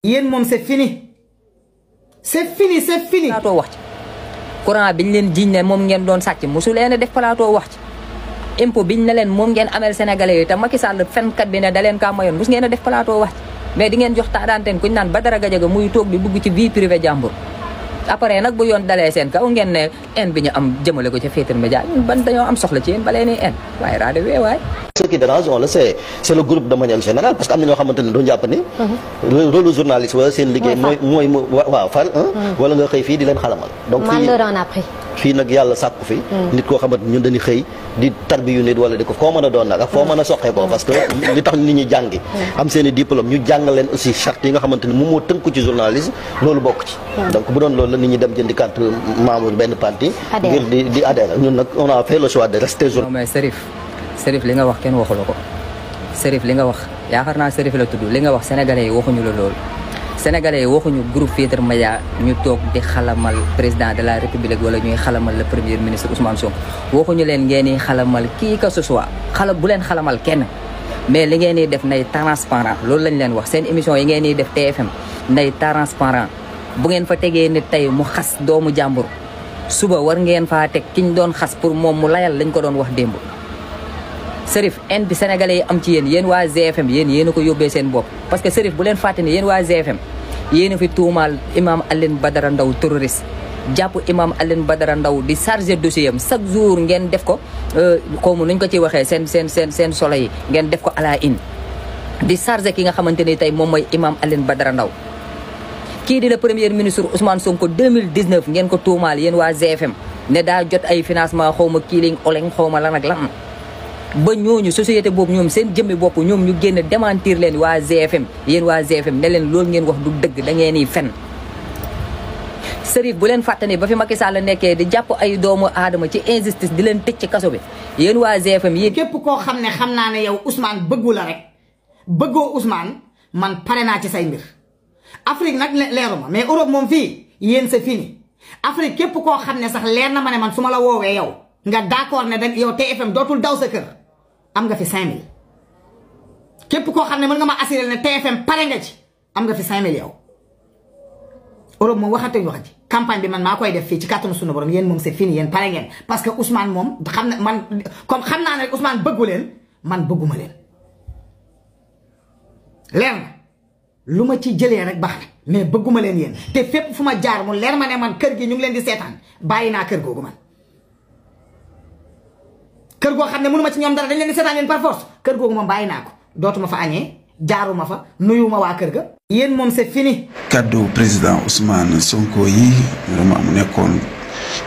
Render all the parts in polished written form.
yéen moom c'est fini c'est fini c'est fini. plateau wax ci courant biñ leen jiñ ne moom ngeen doon sàcc mosu leen a def plateau wax ci impôt biñ ne leen moom ngeen amel sénégalais yi te Macky Sall fenkat bi ne da leen kaa mayoon mos ngeen a def plateau wax ci mais di ngeen jox taadaanteen kuñ naan Badara Gadiaga muy toog di dugg ci vie privée jàmbur après nag bu yoon dalee seen kaw ngeen ne en bi ñu am jëmale ko ca Futurs Médias ban dañoo am soxla ci yéen balee ni en waaye raade wee waay. Ce qui dérange on le sait c'est le groupe de manière générale parce que am na ñoo xamante ne doo jàpp ni rôle journaliste wala seen liggéey mooy waaw far wala nga xëy fii di leen xalamal donc fii nag yàlla sàkku fi nit koo xamante ñun dañuy xëy di tarbiyu nit wala di ko foo mën a doon nag ak foo mën a soqee ko parce que li tax nit ñi jàngi am seen i diplôme ñu jàngal leen aussi charte yi nga xamante ne moom moo tënku ci journalisme loolu bokk ci donc bu doon loolu la nit ñi dem jëndi carte membre benn parti ngir di adhéré ñun nag on a fait le choix de rester journaliste. mais Serif li nga wax kenn waxu la ko Serif li nga wax yaakaar naa Serif la tudd li nga wax sénégalais yi waxuñu la loolu sénégalais yi waxuñu groupe Futurs Médias ñu toog di xalamal président de la république wala ñuy xalamal le premier ministre Ousmane Sonko waxuñu leen ngeen di xalamal kii que ce soit bu leen xalamal kenn mais li ngeen di def nay transparent loolu lañ leen wax seen émission yi ngeen di def TFM nay transparent bu ngeen fa tegee nit tey mu xas doomu jàmbur suba war ngeen faa teg kiñ doon xas pour moom mu layal lañ ko doon wax démb Serif en bi sénégalais yi am ci yéen waa GFM yéen a ko yóbbee seen bopp parce que Serif bu leen fàtte ne yéen waa GFM yéen a fi tuumaal imam Alioune Badara Ndao terroriste jàpp imam Alioune Badara Ndao di chargé dossier am chaque jour ngeen def ko comme nuñ ko ci waxee seen solo yi ngeen def ko à la une di chargé ki nga xamante ni tey moom mooy imam Alioune Badara Ndao kii di le premier ministre Ousmane Sonko 2019 ngeen ko tuumaal yéen waa GFM ne daa jot ay financement xaw ma kiiling oleng xaw ma lan ak lan ba ñooñu société boobu ñoom seen jëmmi bopp ñoom ñu génn démentir leen waa GFM yéen waa GFM ne leen loolu ngeen wax du dëgg da ngeen di fen Serif bu leen fàttani ba fi Macky Sall nekkee di jàpp ay doomu aadama ci injustice di leen tëj ci kaso bi yéen waa GFM yéen képp koo xam ne xam naa ne yow Ousmane bëggu la rek bëggoo Ousmane man pare naa ci say mbir Afrique nag leeru ma mais Europe moom fii yéen c'est fini Afrique képp koo xam ne sax leer na ma ne man su ma la woowee yow nga d'accord ne da yow TFM dootul daw sa kër am nga fi 5000 képp koo xam ne mën nga ma assurer ne TFM pare nga ci am nga fi 5000 yow Europe moom waxatuñ wax ji campagne bi man maa koy def fii ci kàttanu sunu borom yéen moom c'est fini yéen pare ngeen parce que Ousmane moom xam ne man comme xam naa ne Ousmane bëggu leen man bëgguma leen leer na lu ma ci jëlee rek baax na mais bëgguma leen yéen te fépp fu ma jaar mu leer ma ne man kër gi ñu ngi leen di seetaan bàyyi naa kër googu man kër goo xam ne mënu ma ci ñoom dara dañ leen di seetaan yéen par force kër googu moom bàyyi naa ko dootuma fa añee jaaruma fa nuyuma waa kër ga yéen moom c'est fini. kaddu président Ousmane Sonko yi vraiment mu nekkoon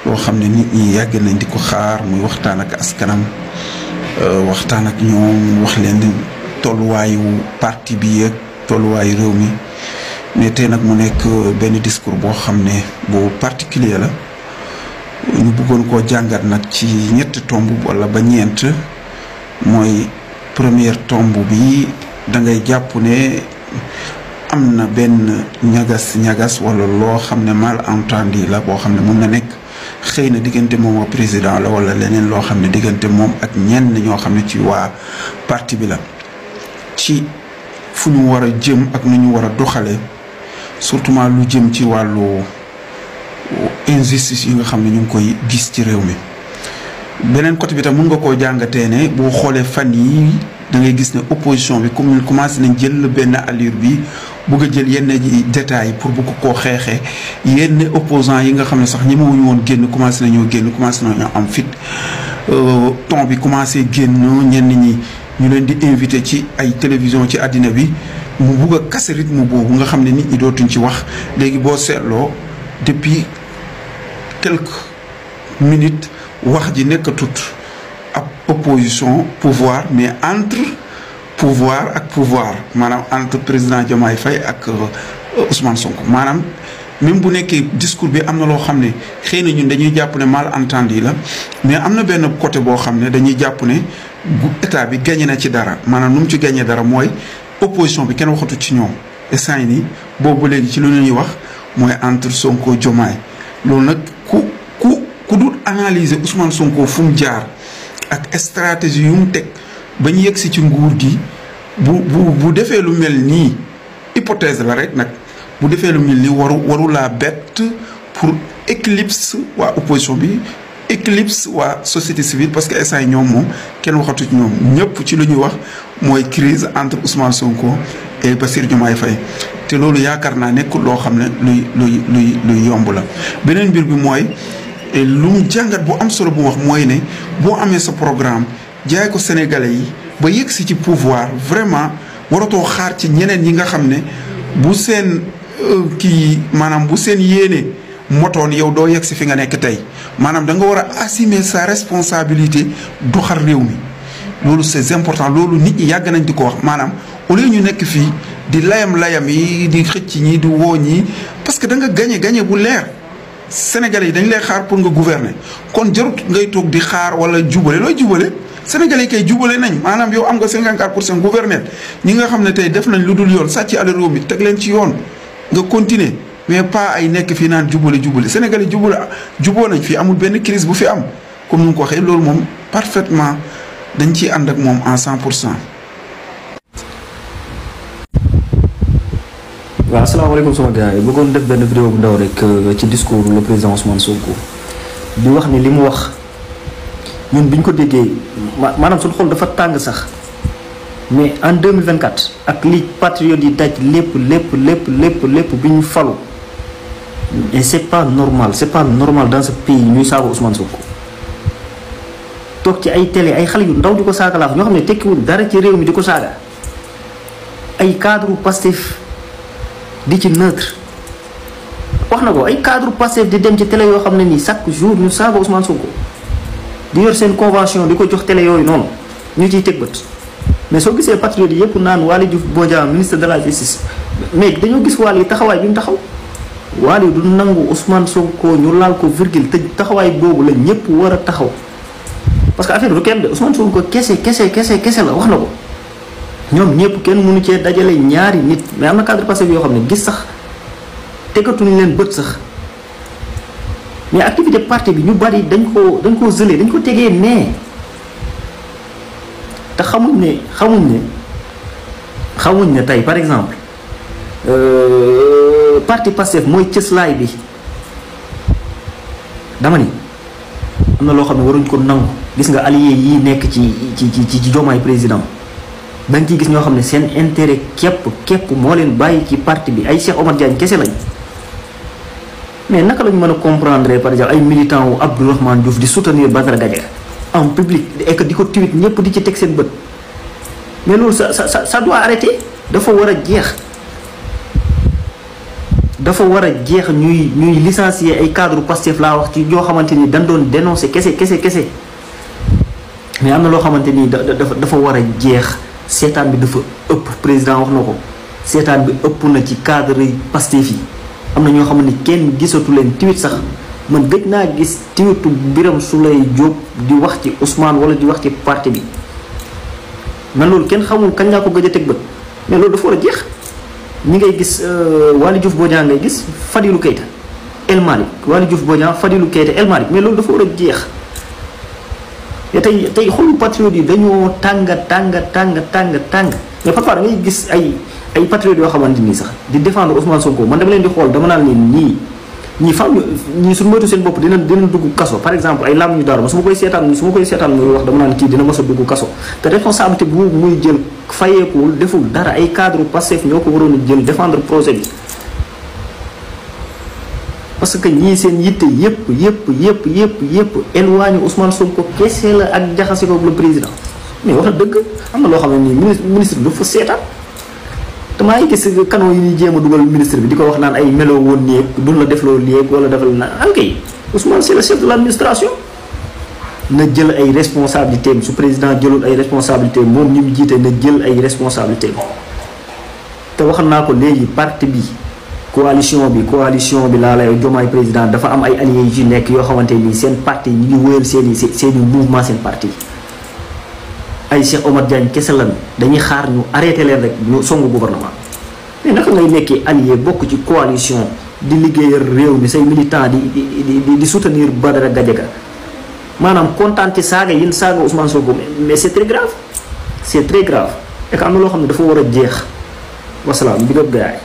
loo xam ne nit ñi yàgg nañ di ko xaar muy waxtaan ak askanam waxtaan ak ñoom wax leen tolluwaayu parti bi ak tolluwaayu réew mi mais tey nag mu nekk benn discours boo xam ne bu particulier la ñu bëggoon koo jàngat nag ci ñetti tomb wala ba ñeent mooy première tomb bi da ngay jàpp ne am na benn ñagas wala loo xam ne malentendu la boo xam ne mun na nekk xëy na diggante moom ak président la wala leneen loo xam ne diggante moom ak ñenn ñoo xam ne ci waa parti bi la ci fu ñu war a jëm ak nu ñu war a doxale surtout lu jëm ci wàllu injustice yi nga xam ne ñu ngi koy gis ci réew mi beneen côté bi tam mun nga koo jàngatee ne boo xoolee fan yi da ngay gis ne opposition bi comme commencé nañ jël benn allure bi bugg a jël yenn détails pour bugg koo xeexee yenn opposants yi nga xam ne sax ñemewuñu woon génn commencé nañoo am fit ton bi commencé génn ñenn ñi ñu leen di invité ci ay télévision ci àddina bi mu bugg a casser rythme boobu nga xam ne nit ñi dootuñ ci wax léegi boo seetloo depuis quelques minutes wax ji nekkatut ab opposition pouvoir mais entre pouvoir ak pouvoir maanaam entre président Diomaye Faye ak Ousmane Sonko maanaam même bu nekkee discours bi am na loo xam ne xëy na ñun dañuy jàpp ne malentendu la mais am na benn côté boo xam ne dañuy jàpp ne bu état bi gagné na ci dara maanaam nu mu ci gagné dara mooy opposition bi kenn waxatu ci ñoom instant nii boobu léegi ci lu ñuy wax mooy entre Sonko Diomaye loolu nag ku dul analyser Ousmane Sonko fu mu jaar ak stratégie yu mu teg ba ñu yegg si ci nguur gi bu defee lu mel nii hypothèse la rek nag bu defee lu mel ni waru laa bett pour éclipse waa opposition bi éclipse waa société civile parce que instant yi ñoom moom kenn waxatu ci ñoom ñëpp ci lu ñuy wax mooy crise entre Ousmane Sonko et Bassirou Diomaye Faye te loolu yaakaar naa nekkul loo xam ne luy yomb la. beneen mbir bi mooy lu mu jàngat bu am solo bu wax mooy ne boo amee sa programme jaay ko Sénégalais yi ba yegg si ci pouvoir vraiment waratoo xaar ci ñeneen yi nga xam ne bu seen maanaam bu seen yéene motoon yow doo yegg si fi nga nekk tey maanaam da nga war a assumer sa responsabilité doxal réew mi loolu c'est important loolu nit ñi yàgg nañ di ko wax maanaam au lieu ñu nekk fii di layam yi di xëcc ñi di woo ñi parce que da nga gagné bu leer Sénégalais yi dañ lay xaar pour nga gouverner kon jarut ngay toog di xaar wala jubale looy jubale Sénégalais yi kay jubale nañ maanaam yow am nga 54% gouverner ñi nga xam ne tey def nañ lu dul yoon sàcc àll réew mi teg leen ci yoon nga continuer mais pas ay nekk fii naan jubale Sénégalais juboo nañ fii amul benn crise bu fi am comme ni nga ko waxee loolu moom parfaitement dañ ciy ànd ak moom en 100%. waaw asalaamaaleykum sama gars yi bëggoon def benn vidéo bu ndaw rek ci discours le président Ousmane Sonko di wax ni li mu wax ñun bi ñu ko déggee maanaam suñu xol dafa tàng sax mais en 2024 ak li patriotes yi daj lépp bi ñu falu et c'est pas normal dans ce pays ñuy saaga Ousmane Sonko toog ci ay télé ay xale yu ndaw di ko saaga laa ñoo xam ne tekkiwul dara ci réew mi di ko saaga ay cadre Pastef di ci neutre wax na ko ay cadre Pastef di dem ci télé yoo xam ne nii chaque jour ñu saaga Ousmane Sonko di yor seen convention di ko jox télé yooyu noonu ñu ciy teg bët mais soo gisee patriote yi yëpp naan Waly Diouf Bodian ministre de la justice mais dañoo gis Waly taxawaay bi mu taxaw Waly du nangu Ousmane Sonko ñu laal ko virgule te taxawaay boobu la ñëpp war a taxaw parce que affaire du kenn de Ousmane Sonko kese la wax na ko ñoom ñëpp kenn mënu cee dajale ñaari nit mais am na cadre passé yoo xam ne gis sax tegatuñu leen bët sax mais activité parti bi ñu bari dañ ko zëlee dañ ko tegee nee te xamuñ ne tey par exemple parti Pastef mooy cëslaay bi dama ni am na loo xam ne waruñ ko nangu gis nga allié yi nekk ci Diomaye président da nga ciy gis ñoo xam ne seen intérêt képp moo leen bàyyi ci parti bi ay Cheikh Omar Diagne kese lañ mais naka lañu mën a comprendre par exemple ay militants wu Abdourahmane Diouf di soutenir Badara Gadiaga en public et que di ko tweet ñëpp di ci teg seen bët mais loolu ça doit arrêter dafa war a jeex ñuy licencier ay cadre Pastef laa wax ci ñoo xamante ni dañ doon dénoncer kese mais am na loo xamante ni dafa war a jeex seetaan bi dafa ëpp président wax na ko seetaan bi ëpp na ci cadre Pastef yi am na ñoo xam ne kenn gisatu leen tweet sax man gëj naa gis tweetu Birame Souleye Diop di wax ci Ousmane wala di wax ci parti bi man loolu kenn xamul kañ laa ko gëj a teg bët mais loolu dafa war a jeex ñi ngay gis Waly Diouf Bodian ngay gis Fadilou Keita El Malick Waly Diouf Bodian Fadilou Keita El Malick mais loolu dafa war a jeex te tey xolu patriote yi dañoo tàng mais parfois da ngay gis ay patriotes yoo xamante nii sax di défendre Ousmane Sonko man dama leen di xool dama naan leen ñii suñu moytu seen bopp dina dugg kaso par exemple ay lam ñu dara su ma koy seetaan muy wax dama naan kii dina mës a dugg kaso te responsabilité bu muy jël fayeekuwul deful dara ay cadre Pastef ñoo ko waroon a jël défendre projet bi parce que ñii seen yitte yëpp éloigné Ousmane Sonko kese la ak jaxase ko le président mais wax dëgg am na loo xam ne nii ministre bi dafa seetaan te maa ngi gis canaux yi ñuy jéem a dugal ministre bi di ko wax naan ay meloo woon nii duñ la def loolu lii wala defal na ankay Ousmane c'est le chef de l'administration na jël ay responsabilités su président jëlul ay responsabilités moom ñi mu jiite na jël ay responsabilités te wax naa ko léegi parti bi coalition bi laa lay Diomaye président dafa am ay alliés yu nekk yoo xamante ni seen parti ñu ngi wëyal seeni mouvement seen parti ay Cheikh Omar Diagne kese lan dañuy xaar ñu arrêté leen rek ñu songu gouvernement mais naka ngay nekkee allié bokk ci coalition di liggéeyal réew mi say militant di soutenir Badara Gadiaga maanaam kontaan ci saaga yin saaga Ousmane Sonko mais c'est très grave et que am na loo xam ne dafa war a jeex wasalaam big up gaay